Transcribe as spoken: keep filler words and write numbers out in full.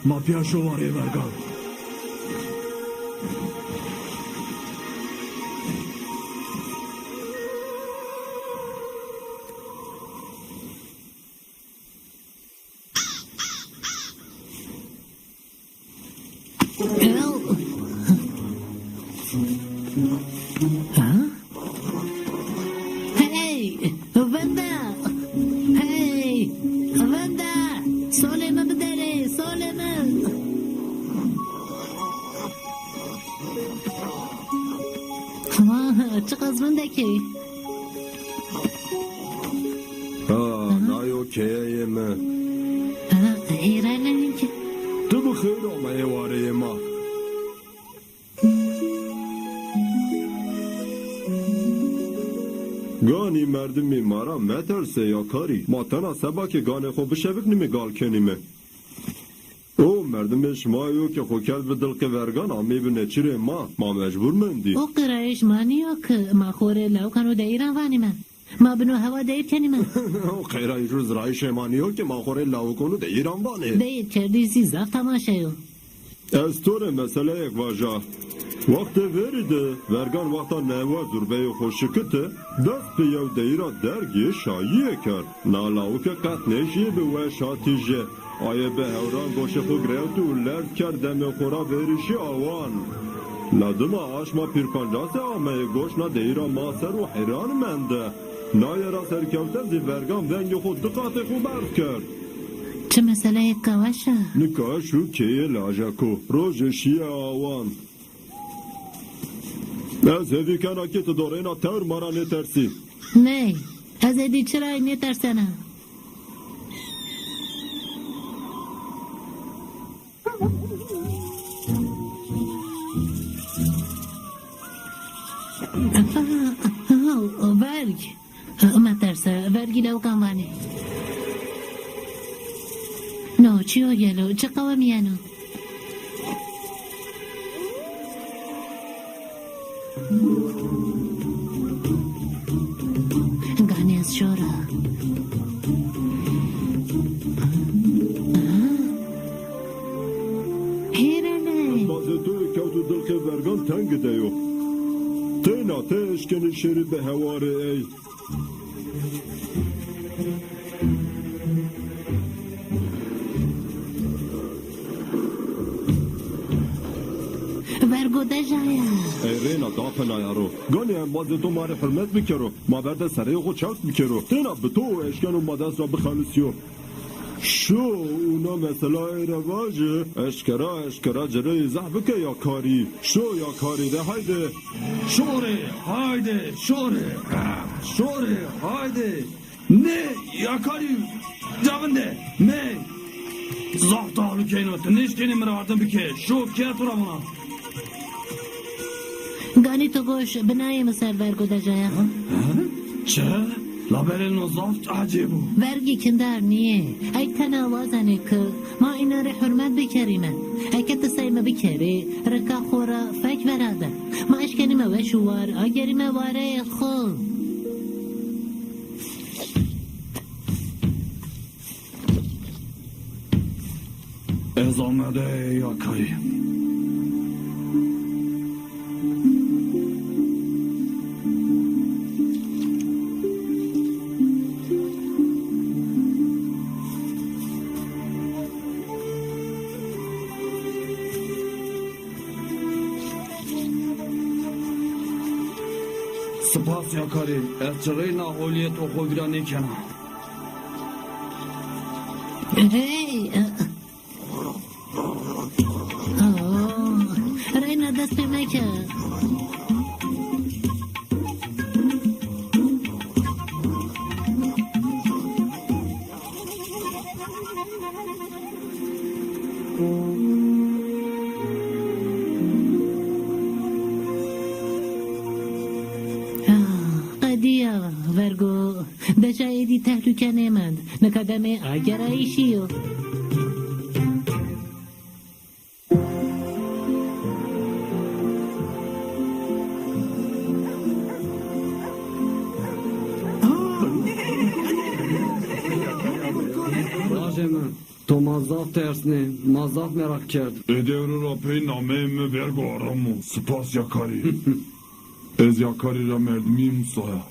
Ma pîya şo warê vergan. Ha? Hey, vinda! Hey, vinda! Solê mi biderê, solê mi! Wah, çiqas vindek ê. Ha, nayo keyeyê mi. Ha, hêreleng. Tu bi xêr ameyê wareyê ma. Ganî merdimî ma ra meterse ya karî. Ma tena seba ke ganê xo bişeviknîme gal kenîme. O merdimê şima yo ke xo kerd bi dilqê vergan ameybi neçirê ma. Ma mecbur mendî. O qirayê şima nîyo ke ma xo rê lawkan û deyîran vanîme. Ma bi no hewa deyîr kenîme. O qeyra îjû zirayîşê ma nîyo ke ma xo rê lawikon û deyîran vanê. Deyîr kerdî zî zaf temaşe yo. Ez to rê meseleyêk vaja. Wextê verî de vergan wexta nehewa zurbeyê xo şikite, dest bi yew deyîra dergî şayîye kerd. Na lawike qet nêşîyê bi weş hatîje. Aye bi hewran goşê xo girewt û lerz kerd, demê xo ra verî şî awan. Na dima aşma pîrpancase ameyê goş na deyîra ma ser û heyran mende. Naye ra serkewte zî vergan vengê xo di qatê xo berz kerd. Çi meseleyêka weş a. Nika şû keyê lajeko. Roje şîye awan. Ez hêvî kena ke ti do reyna tewr ma ra nêtersî. Ney, ez êdî çirayî nêtersena. Verg. Meterse, vergî lewkan vanê. No, çi yo gelo, çi qewimîyeno? Ganî ez şora. Hêrene. Embazê to yê kewto dilqê vergan tengî de yo. Teyna tey eşkenî şêrî bi hewarê ey. Vergo dejaya. Ey reyna, dapena ya ro. Ganî embazê to ma rê hurmet bikero. Ma ver de sereyê xo çewt bikero. Teyna bi to û eşkeno ma dest ra bixelisîyo. Şo û na meselay ra vaje, eşkera eşkera ci rê îzah bike ya karî. Şo ya karî de hayde. Şorê, hayde, şorê, şorê, hayde. Nê, ya karî, ca vinde, nê. Zaf tahlukeyno, ti nêşkenî mi ra ardim bike. Şo keye to ra vana. Ganî to goş binayê mi ser vergo dejaya. Ha? Ha? Çi? Labelê no zaf ecêb o. Vergî kindar nîyê. Ey tena wazenê ke ma înan rê hurmet bikerîme. Eke ti sey mi bikerê, rika xo ra fek verade. Ma eşkenîme weş û war agerîme wareyê xo. Ez amade ya karî. Spas ya karî, ez çi reyna holîyê to xo vîra nêkena. Hey! Oh, reyna dest pê meke. Ah, qedîya vergo. Deja êdî tehlûke nêmend. Nika demê agerayîşî yo. Lajê mi, to ma zaf Zaf tersnê, ma zaf meraq kerd. Ê dewro ra pey nameyê mi vergo aramo. Spas Yakarî. Ez Yakarî ra merdimî musaya.